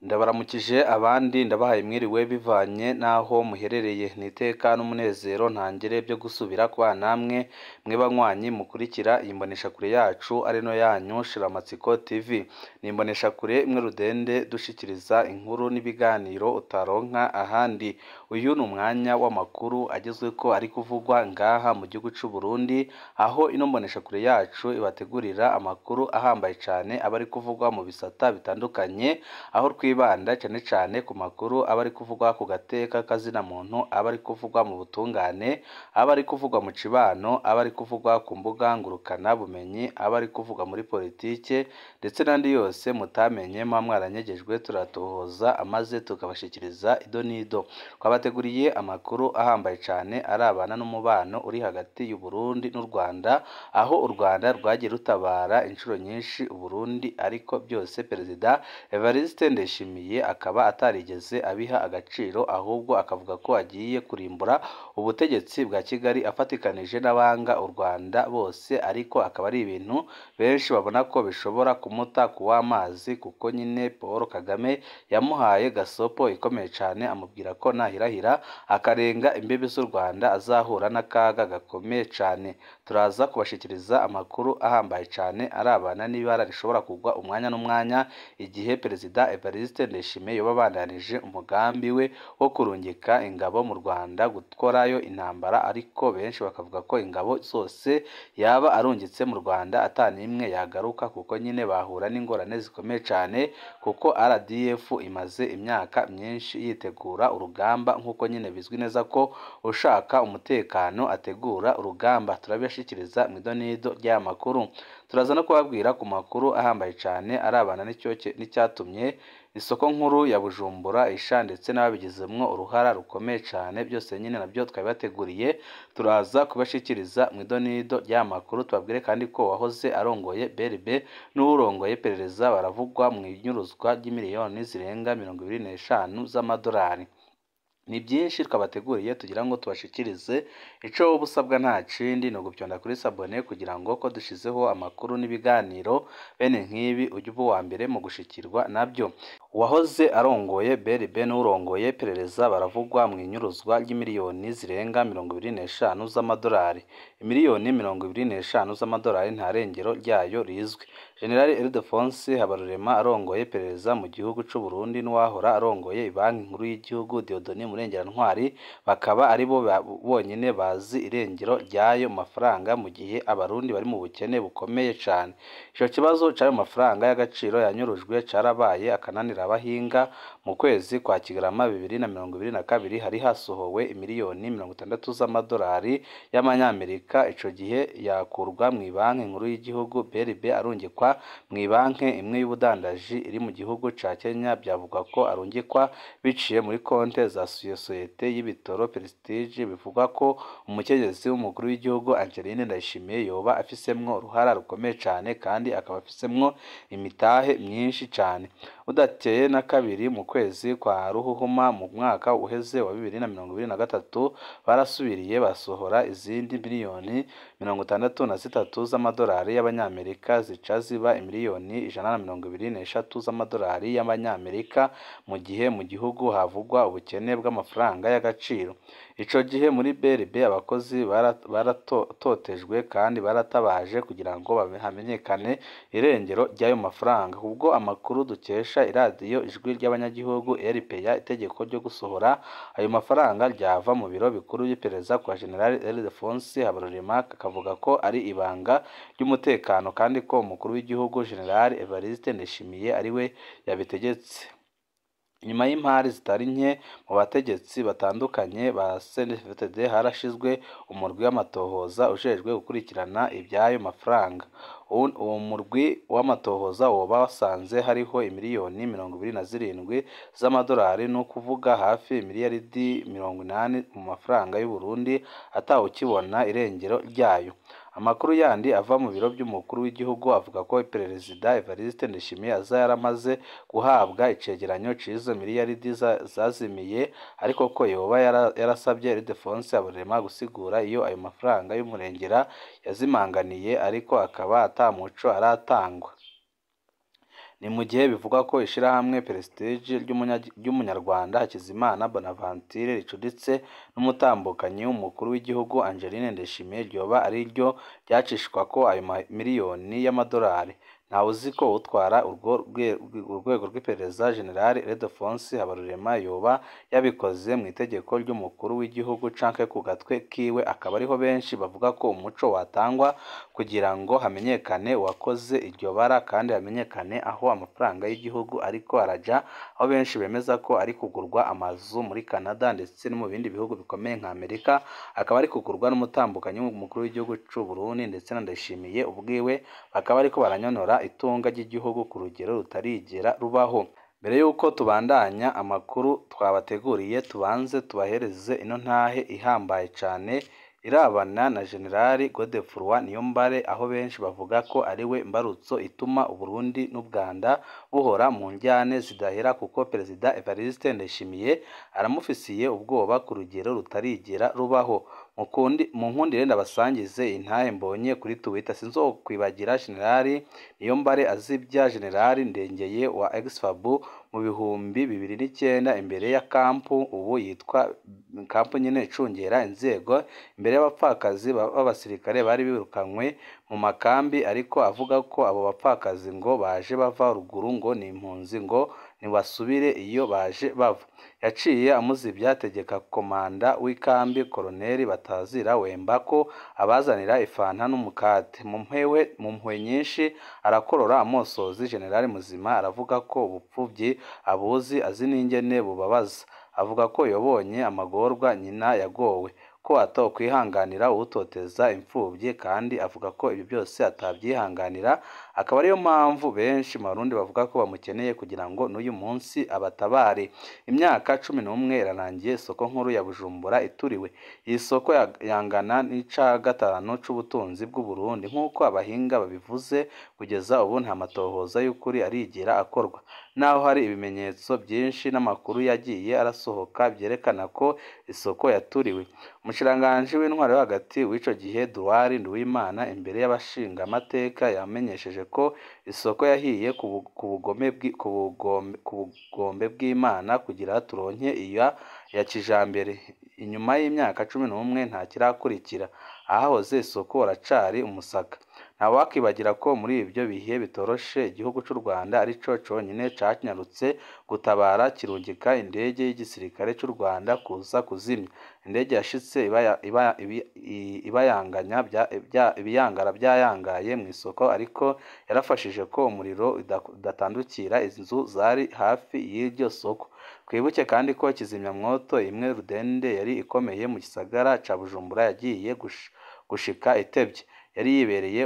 Ndabaramukije abandi ndabahaye mwiriwe bivanye n'aho muherereye, ni iteka n'umunezero ntangere byo gusubira kubana namwe mwe banywanyi mukurikira iyi mboneshakure yacu ari no yanyu Shiramatsiko TV. Ni imboneshakure imwe rudende dushikiriza inkuru n'ibiganiro utaronka ahandi. Uyu ni umwanya w'amakuru agezweko ari kuvugwa ngaha mu gihugu c'u Burundi, aho ino mboneshakure yacu ibategurira amakuru ahambaye cane aba ari kuvugwa mu bisata bitandukanye, aho twibanda cyane cyane ku makuru aba ari kuvugwa ku gateka kazina muntu, aba ari kuvugwa mu butungane, aba ari kuvugwa mu cibano, aba ari kuvugwa ku mbuga ngurukana bumenyi, aba ari kuvugwa muri politike ndetse n'andi yose mutamenye muba mwaranyegejwe, turatohoza amaze tukabashikiriza ido n'ido. Twabateguriye amakuru ahambaye cyane arabana n'umubano uri hagati y'u Burundi n'u Rwanda, aho u Rwanda rwagiye rutabara inshuro nyinshi u Burundi, ariko byose Perezida Evariste Ndayishimiye akaba atarigeze abiha agaciro, ahubwo akavuga ko agiye kurimbura ubutegetsi bwa Kigali afatikanije n'abanga u Rwanda bose, ariko akaba ari ibintu benshi babona ko bishobora kumuta ku w'amazi, kuko nyine Paul Kagame yamuhaye gasopo ikomeye cyane, amubwira ko nahirahira akarenga imbibi z'u Rwanda azahura n'akaga gakomeye cyane. Turaza kubashikiriza amakuru ahambaye cyane arabana n'ibara rishobora kugwa umwanya n'umwanya igihe Perezida Evariste Ndayishimiye yoba abandanije umugambi we wo kurungika ingabo mu Rwanda gukorayo intambara, ariko benshi bakavuga ko ingabo zose yaba arungitse mu Rwanda ata n'imwe yagaruka, kuko nyine bahura n'ingorane zikomeye cyane, kuko RDF imaze imyaka myinshi yitegura urugamba, nk'uko nyine bizwi neza ko ushaka umutekano ategura urugamba. Turabibashikiriza mu idonido ry'aya makuru. Turaza no kubabwira ku makuru ahambaye cyane arabana n'icyatumye isoko nkuru ya Bujumbura isha ndetse n'ababigizemwo uruhara rukomeye cyane, byose nyine nabyo twabibateguriye, turaza kubashikiriza mu idonido ry'aya makuru. Tubabwire kandi ko uwahoze arongoye BRB n'uwurongoye iperereza baravugwa mu inyuruzwa ry'imiliyoni zirenga 25 z'amadolari. Ni byinshi twabateguriye tugira ngo tubashikirize, ico wowe usabwa nta kindi ni ugupyonda kuri sabone kugira ngo ko dushizeho amakuru n'ibiganiro bene nk'ibi ujye uba uwa mbere mu gushikirwa nabyo. Uwahoze arongoye BRB n'urongoye iperereza baravugwa mu inyuruzwa ry'imiliyoni zirenga 25 z'amadolari. Imiliyoni 25 z'amadolari nta rengero ryayo rizwi. General Ildefonse Habarurema arongoye iperereza mu gihugu c'u Burundi n'uwahora arongoye Banki Nkuru y'Igihugu Dieudonné Murengerantwari bakaba ari bo bonyine bazi irengero ry'ayo mafaranga, mu gihe abarundi bari mu bukene bukomeye cane. Ico kibazo c'ayo mafaranga y'agaciro yanyurujwe carabaye akananira abahinga. Mu kwezi kwa Kigarama 2022 hari hasohowe imiliyoni 60 z'amadolari y'amanyamerika, ico gihe yakurwa mw'ibanki nkuru y'igihugu BRB arungikwa mw'ibanki imwe y'ubudandaji iri mu gihugu ca Kenya. Byavugwa ko arungikwa biciye muri konte za sosiyete y'ibitoro Prestige. Bivugwa ko umukenyezi w'umukuru w'igihugu Angeline Ndayishimiye yoba afisemwo uruhara rukomeye cane, kandi akaba afisemwo imitahe myinshi cane. Budateye na kabiri mu kwezi kwa Ruhuhuma mu mwaka uheze wa 2023 barasubiriye basohora izindi miliyoni 63 z'amadolari y'abanyamerika, zica ziba imiliyoni 123 z'amadolari y'abanyamerika, mu gihe mu gihugu havugwa ubukene bw'amafaranga y'agaciro. Ico gihe muri BRB abakozi baratotejwe kandi baratabaje kugira ngo hamenyekane irengero ry'ayo mafaranga. Ubwo amakuru dukesha iradiyo Ijwi ry'Abanyagihugu RPA, itegeko ryo gusohora ayo mafaranga ryava mu biro bikuru by'iperereza kwa General Ildefonse Habarurema, akavuga ko ari ibanga ry'umutekano kandi ko umukuru w'igihugu General Evariste Ndayishimiye ari we yabitegetse. Nyuma y'impari zitari nke mu bategetsi batandukanye ba CNDD-FDD, harashizwe umurwi w'amatohoza ujejwe gukurikirana iby'ayo mafaranga. Uwo murwi w'amatohoza woba wasanze hariho imiliyoni 27 z'amadolari, ni ukuvuga hafi miliyaridi 80 mu mafaranga y'u Burundi, atawukibona irengero ryayo. Amakuru yandi ava mu biro by'umukuru w'igihugu avuga ko Perezida Evariste Ndayishimiye aza yaramaze guhabwa icegeranyo c'izo miliyaridi zazimiye, ariko ko yoba yarasabye Ildefonse Habarurema gusigura iyo ayo mafaranga y'umurengera yazimanganiye, ariko akaba ata muco aratangwa. Ni mu gihe bivugwa ko ishirahamwe Prestige ry'umunyarwanda Hakizimana Bonaventure ricuditse n'umutambukanyi w'umukuru w'igihugu Angeline Ndayishimiye ryoba ariryo ryacishwako ayo miliyoni y'amadolari. Ntawuzi ko utwara urwo rwego rw'iperereza General Ildephonse Habarurema yoba yabikoze mu itegeko ry'umukuru w'igihugu canke ku gatwe kiwe, akaba ariho benshi bavuga ko umuco watangwa kugira ngo hamenyekane uwakoze iryo bara kandi hamenyekane aho amafaranga y'igihugu ariko araja, aho benshi bemeza ko ari kugurwa amazu muri Canada ndetse no mu bindi bihugu bikomeye nka Amerika, akaba ari kugurwa n'umutambukanyi w'umukuru w'igihugu c'u Burundi ndetse na Ndayishimiye ubwiwe, bakaba bariko baranyonora itunga ry'igihugu ku rugero rutarigera rubaho. Mbere y'uko tubandanya amakuru twabateguriye, tubanze tubahereze ino ntahe ihambaye cane irabana na General Godefroid Niyombare, aho benshi bavuga ko ariwe mbarutso ituma Uburundi n'u Rwanda buhora mu njyane zidahera, kuko Perezida Evariste Ndayishimiye aramufisiye ubwoba ku rugero rutarigera rubaho. Mu nkundire ndabasangize iyi ntahe mbonye kuri Twitter. Sinzokwibagira General Niyombare azibya General Ndengeye wa Exfab mu 2009 imbere ya kampu, ubu yitwa kampu nyine icungera inzego, imbere y'abapfakazi b'abasirikare bari birukanywe mu makambi, ariko avuga ko abo bapfakazi ngo baje bava ruguru, ngo ni impunzi, ngo ntibasubire iyo baje bava. Yaciye amuzibya ategeka komanda w'ikambi Koloneli Batazira Wemba ko abazanira ifanta n'umukate. Mu mpuhwe nyinshi arakorora amosozi. General muzima aravuga ko ubupfuvyi abuzi, azi n'ingene bubabaza. Avuga ko yabonye amagorwa nyina yagowe, ko atokwihanganira uwutoteza imfuvyi, kandi avuga ko ibyo byose atabyihanganira, akaba ariyo mpamvu benshi mu Barundi bavuga ko bamukeneye kugira ngo n'uyu munsi abatabare. Imyaka 11 irarangiye isoko nkuru ya Bujumbura ituriwe. Iyi soko yangana n'ica gatanu c'ubutunzi bw'u Burundi nk'uko abahinga babivuze. Kugeza ubu nta matohoza y'ukuri arigera akorwa, naho hari ibimenyetso byinshi n'amakuru yagiye arasohoka byerekana ko isoko yaturiwe. Umushikiranganji w'intwaro yo hagati w'ico gihe Edouard Nduwimana imbere y'abashingamateka yamenyesheje ko isoko yahiye ku bugombe bw'Imana kugira turonke iya ya kijambere. Inyuma y'imyaka 11 nta kirakurikira, ahahoze isoko haracari umusaka. Ntawakwibagira ko muri ibyo bihe bitoroshe igihugu c'u Rwanda arico conyine canyarutse gutabara, kirungika indege y'igisirikare c'u Rwanda kuza kuzimya. Indege yashitse ibiyangara byayangaye mw'isoko, ariko yarafashije ko umuriro udatandukira inzu zari hafi y'iryo soko. Twibuke kandi ko kizimyamwoto imwe rudende yari ikomeye mu gisagara ca Bujumbura yagiye gushika itevye. Yari yibereye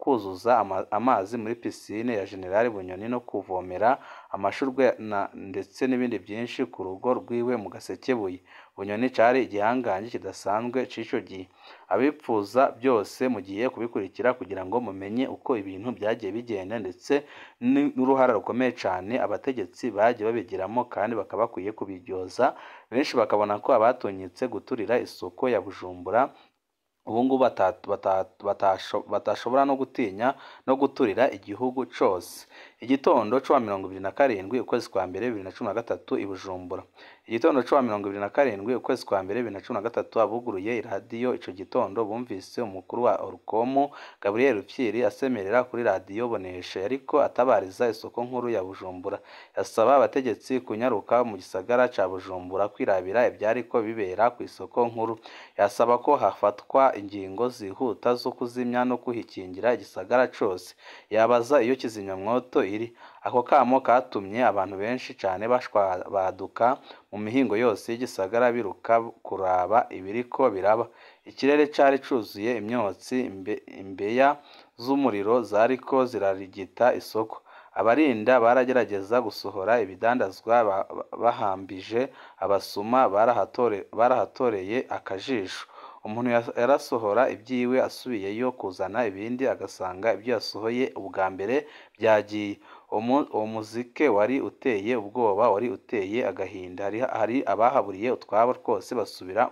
kuzuza amazi muri piscine ya General Bunyoni no kuvomera amashurwe ndetse n'ibindi byinshi ku rugo rwiwe mu Gasekebuye. Bunyoni cari igihangange kidasanzwe c'ico gihe. Abipfuza byose mugiye kubikurikira kugira ngo mumenye uko ibintu byagiye bigenda ndetse n'uruhara rukomeye cane abategetsi bagiye babigiramo, kandi bakaba bakwiye kubiryoza. Benshi bakabona ko abatunyitse guturira isoko ya Bujumbura ubu ngubu batashobora no gutinya no guturira igihugu cose. Igitondo c'uwa 27 ukwezi kwa mbere 2013 i Bujumbura. Igitondo c'uwa 27 ukwezi kwa mbere 2013 abuguruye iradiyo ico gitondo bumvise umukuru wa Orcom Gabriel Rufyiri asemerera kuri radiyo Bonesha, yariko atabariza isoko nkuru ya Bujumbura. Yasaba abategetsi kunyaruka mu gisagara ca Bujumbura kwirabira ivyariko bibera kw'isoko nkuru. Yasaba ko hafatwa ingingo zihuta zo kuzimya no kuhikingira igisagara cose. Yabaza iyo kizimyamwoto iri. Ako kamo katumye abantu benshi cane baduka mu mihingo yose y'igisagara biruka kuraba ibiriko biraba. Ikirere cari cuzuye imyotsi, imbeya z'umuriro zariko zirarigita isoko. Abarinda baragerageza gusohora ibidandazwa bahambije, abasuma barahatoreye akajisho. Umuntu yarasohora ibyiwe asubiyeyo kuzana ibindi agasanga ibyo yasohoye ubwa mbere byagiye. Uwo muzike wari uteye ubwoba, wari uteye agahinda. Hari abahaburiye utwabo twose basubira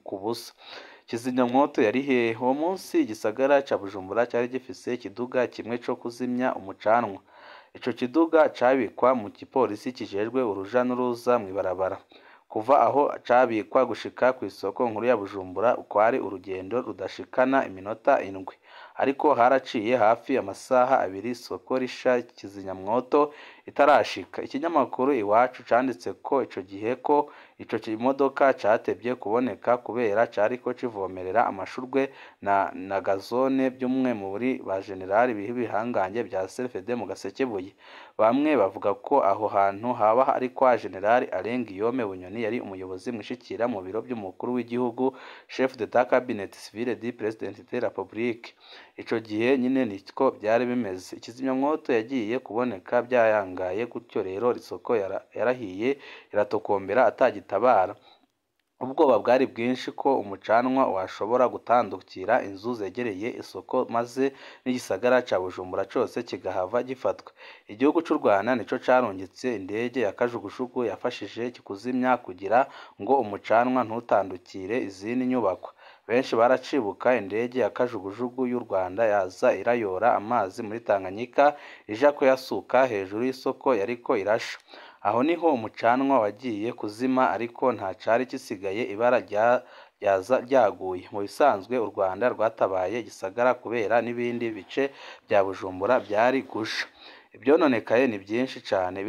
ku busa. Kizimyamwoto yari hehe? Uwo munsi igisagara ca Bujumbura cari gifise ikiduga kimwe co kuzimya umucanwa. Ico kiduga cabikwa mu gipolisi kijejwe uruja n'uruza mw'ibarabara. Kuva aho cabikwa gushika kw'isoko nkuru ya Bujumbura kwari urugendo rudashikana iminota 7, ariko haraciye hafi amasaha 2 isoko risha kizimyamwoto itarashika. Ikinyamakuru Iwacu canditse ko ico gihe ko ico kimodoka catevye kuboneka kubera cariko civomerera amashurwe na gazone by'umwe muri ba generali b'ibihangange vya CNDD mu Gasekebuye. Bamwe bavuga ko aho hantu haba ari kwa General Alain Guillaume Bunyoni yari umuyobozi mwishikira mu biro by'umukuru w'igihugu, chef d'état cabinet civil du président de la République. Ico gihe nyine niko byari bimeze. Ikizimyamwoto yagiye kuboneka byayangaye gutyo rero isoko yarahiye iratokombera atagitabara. Ubwoba bwari bwinshi ko umucanwa washobora gutandukira inzu zegereye isoko maze n'igisagara ca Bujumbura cose kigahava gifatwa. Igihugu c'u Rwanda nico carungitse indege ya kajugujugu yafashije kuzimya kugira ngo umucanwa ntutandukire izindi nyubakwa. Benshi baracibuka indege ya kajugujugu y'u Rwanda yaza irayora amazi muri Tanganyika ija kuyasuka hejuru y'isoko yariko irasha. Aho niho umucanwa wagiye kuzima ariko nta cari gisigaye, ibara ryaza ryaguye. Mu bisanzwe u Rwanda rwatabaye igisagara kubera n'ibindi bice bya Bujumbura byari gusha. Ibyononekaye ni byinshi cane.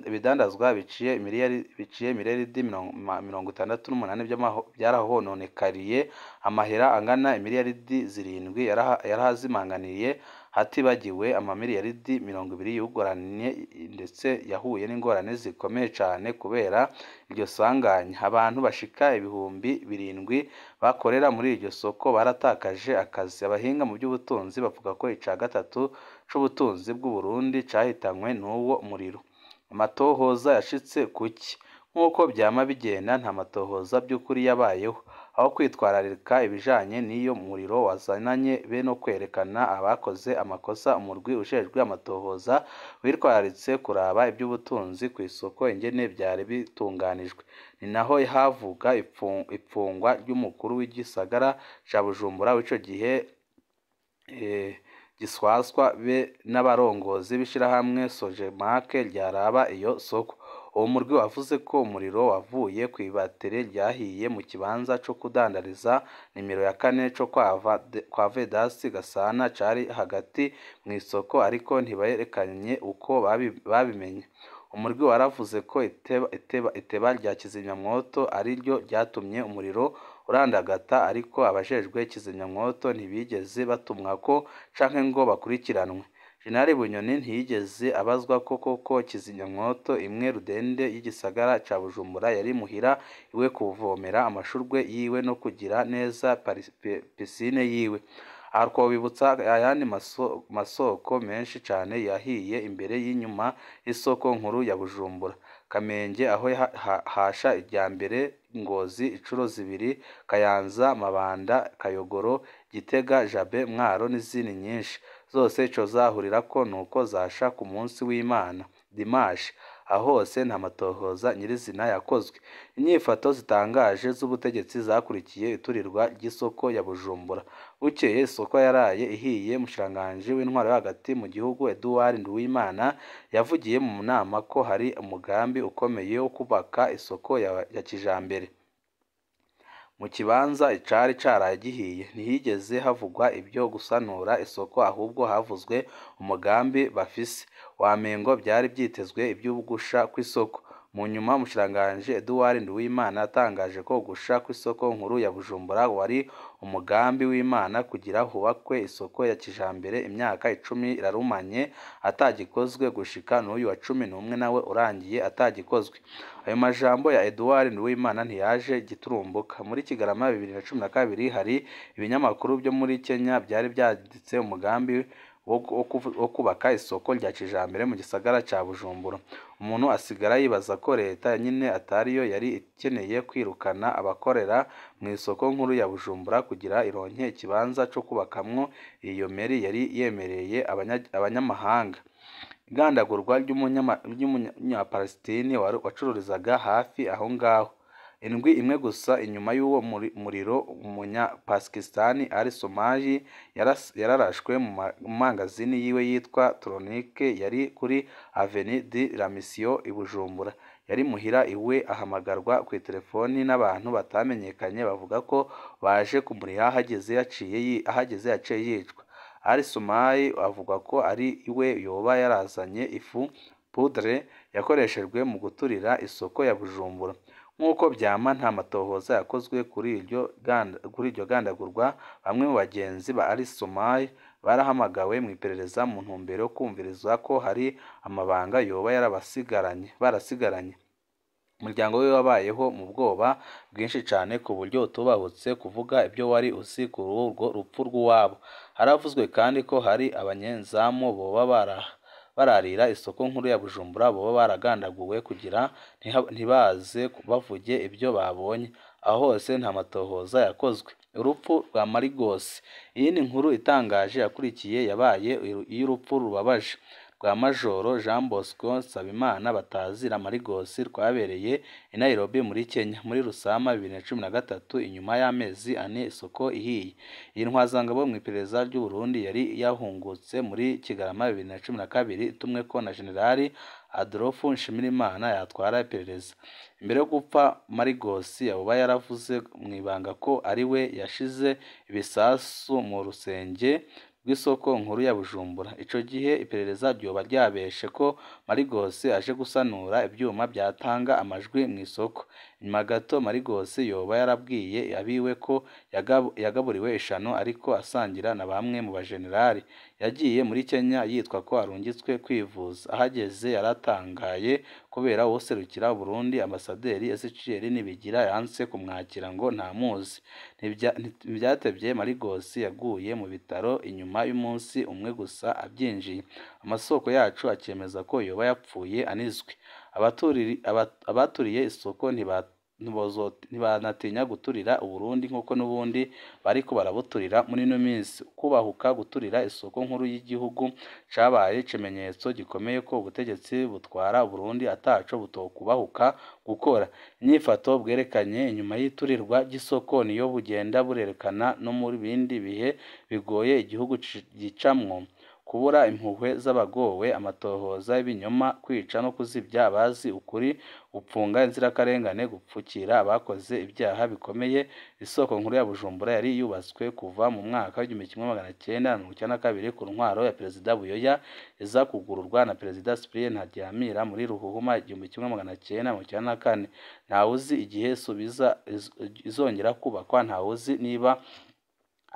Ibidandazwa biciye miliyaridi 68 byarahononekariye, amahera angana imiliyaridi 7 yarahazimanganiye, hatibagiwe amamiliyaridi 20 yugoranye ndetse yahuye n'ingorane zikomeye cane kubera iryo sanganya. Abantu bashika 7,000 bakorera muri iryo soko baratakaje akazi. Abahinga mu by'ubutunzi bavuga ko ica gatatu c'ubutunzi bw'u Burundi cahitanywe n'uwo muriro. Amatohoza yashitse kuki? Nk'uko vyama bigenda, nta matohoza by'ukuri yabayeho. Aho kwitwararika ibijanye n'iyo muriro wazananye be no kwerekana abakoze amakosa, umurwi ujejwe amatohoza witwararitse kuraba iby'ubutunzi kw'isoko ingene vyari bitunganijwe. Ni naho havuga ipfungwa ry'umukuru w'igisagara ca Bujumbura w'ico gihe Giswaswa be n'abarongozi b'ishirahamwe Sojemark ryaraba iyo soko. Uwo murwi wavuze ko umuriro wavuye kw'ibatere ryahiye mu kibanza co kudandariza nimero ya 4 co kwa Vedasi Gasana cari hagati mw'isoko, ariko ntiberekanye uko babimenye. Umurwi waravuze ko iteba rya kizimyamwoto ariryo ryatumye umuriro urandagata, ariko abajejwe kizimyamwoto ntibigeze batumwako canke ngo bakurikiranwe. Jenerali Bunyoni ntiyigeze abazwa ko koko kizimyamwoto imwe rudende y'igisagara ca Bujumbura yari muhira iwe kuvomera amashurwe yiwe no kugira neza pisine yiwe. Aha twobibutsa ayandi masoko menshi cane yahiye imbere y'inyuma y'isoko nkuru ya Bujumbura. Kamenge aho hasha irya mbere, Ngozi incuro 2, Kayanza, Mabanda, Kayogoro, Gitega, Jabe, Mwaro n'izindi nyinshi. Zose ico zahurirako nuko zasha ku munsi w'Imana dimanche. Aho hose nta matohoza nyirizina yakozwe. Inyifato zitangaje z'ubutegetsi zakurikiye iturirwa ry'isoko ya Bujumbura. Bukeye isoko yaraye ihiye, umushikiranganji w'intwaro yo hagati mu gihugu Edouard Nduwimana yavugiye mu nama ko hari umugambi ukomeye wo kubaka isoko ya kijambere mu kibanza icari caraye gihiye. Ntihigeze havugwa ibyo gusanura isoko, ahubwo havuzwe umugambi bafise wamengo byari byitezwe iby'ugusha kw'isoko. Mu nyuma umushikiranganji Edouard Nduwimana yatangaje ko gusha kw'isoko nkuru ya Bujumbura wari umugambi w'Imana kugira hubakwe isoko ya kijambere. Imyaka 10 irarumanye atagikozwe, gushika n'uyu wa 11 nawe urangiye atagikozwe. Ayo majambo ya Edouard Nduwimana ntiyaje giturumbuka. Muri Kigarama 2012 hari ibinyamakuru byo muri Kenya byari byanditse umugambi wo kubaka isoko rya kijambere mu gisagara ca Bujumbura. Umuntu asigara yibaza ko leta nyine atariyo yari ikeneye kwirukana abakorera mu isoko nkuru ya Bujumbura kugira ironke ikibanza co kubakamwo iyo meri yari yemereye abanyamahanga. Igandagurwa ry'umunyapalestini wacururizaga hafi aho ngaho. Indwi imwe gusa inyuma y'uwo muriro, umunya-Pakistani Ali Somai yararashwe mu mangazini yiwe yitwa Tronique yari kuri Avenue de la Mission i Bujumbura. Yari muhira iwe ahamagarwa kw'iterefoni n'abantu batamenyekanye bavuga ko baje kumuriha, ahageze yaciye yicwa. Ali Somai avugwa ko ari we yoba yarazanye ifu poudre yakoreshejwe mu guturira isoko ya Bujumbura. Nk'uko vyama, nta matohoza yakozwe kuri iryo gandagurwa. Bamwe mu bagenzi ba Ali Somai barahamagawe mw'iperereza mu ntumbero yo kwumviriza ko hari amabanga yoba barasigaranye. Umuryango wiwe wabayeho mu bwoba bwinshi cane ku buryo utubahutse kuvuga ivyo wari uzi kuri urwo rupfu rw'uwabo. Haravuzwe kandi ko hari abanyezamu boba bararira isoko nkuru ya Bujumbura boba baragandaguwe kugira ntibaze bavuge ivyo babonye. Aho hose nta matohoza yakozwe. Urupfu rwa Marigos. Iyindi nkuru itangaje yakurikiye yabaye iy'urupfu rubabaje rwa Majoro Jean Bosco Nsabimana batazira Marigos, rwabereye i Nairobi muri Kenya muri Rusama 2013, inyuma y'amezi ane isoko ihiye. Iyi ntwazangabo mw'iperereza ry'u Burundi yari yahungutse muri Kigarama 2012 itumweko na Generali Adolphe Nshimirimana yatwara iperereza. Imbere yo gupfa, Marigos yoba yaravuze mw'ibanga ko ari we yashize ibisasu mu rusenge rw'isoko nkuru ya Bujumbura. Ico gihe iperereza ryoba ryabeshe ko Marigos aje gusanura ivyuma vyatanga amajwi mw'isoko. Inyuma gato Marigos yoba yarabwiye abiwe ko yagaburiwe ishano ariko asangira na bamwe mu bajenerali. Yagiye muri Kenya yitwa ko arungitswe kwivuza. Ahageze yaratangaye kubera uwuserukira Burundi Ambasaderi Ezechiel Nibigira yanse kumwakira ngo ntamuzi. Ntivyatevye Marigos yaguye mu bitaro inyuma y'umunsi umwe gusa avyinjiye. Amasoko yacu akemeza ko yoba yapfuye anizwe. Abaturiye isoko ntibanatinya guturira Uburundi nk'uko n'ubundi bariko barabuturira muri ino minsi. Kubahuka guturira isoko nkuru y'igihugu cabaye ikimenyetso gikomeye ko ubutegetsi butwara Uburundi ataco butokubahuka gukora. Inyifato bwerekanye inyuma y'iturirwa ry'isoko niyo bugenda burerekana no mu bindi bihe bigoye igihugu gicamwo. Kubura impuhwe z'abagowe, amatohoza y'ibinyoma, kwica no kuzibya abazi ukuri, gupfunga inzirakarengane, gupfukira abakoze ibyaha bikomeye. Isoko nkuru ya Bujumbura yari yubatswe kuva mu mwaka w'1992 ku ntwaro ya Perezida Buyoya, iza kugururwa na Perezida Cyprien Ntaryamira muri Ruhuhuma 1994. Ntawuzi igihe izongera kubakwa, ntawuzi niba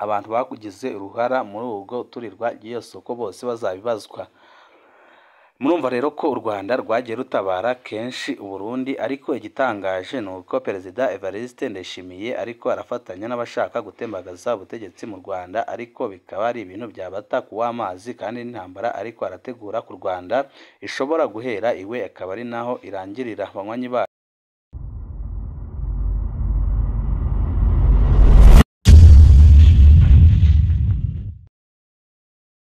abantu bagize uruhara muri ubwo turirwa ry'iyo soko bose bazabibazwa. Murumva rero ko u Rwanda rwagiye rutabara kenshi Uburundi, ariko igitangaje ni uko Perezida Evariste Ndayishimiye ariko arafatanya n'abashaka gutembagaza ubutegetsi mu Rwanda, ariko bikaba ari ibintu byabata kuw'amazi, kandi n'intambara ariko arategura ku Rwanda ishobora guhera iwe akaba ari naho irangirira. Banywanyi bacu.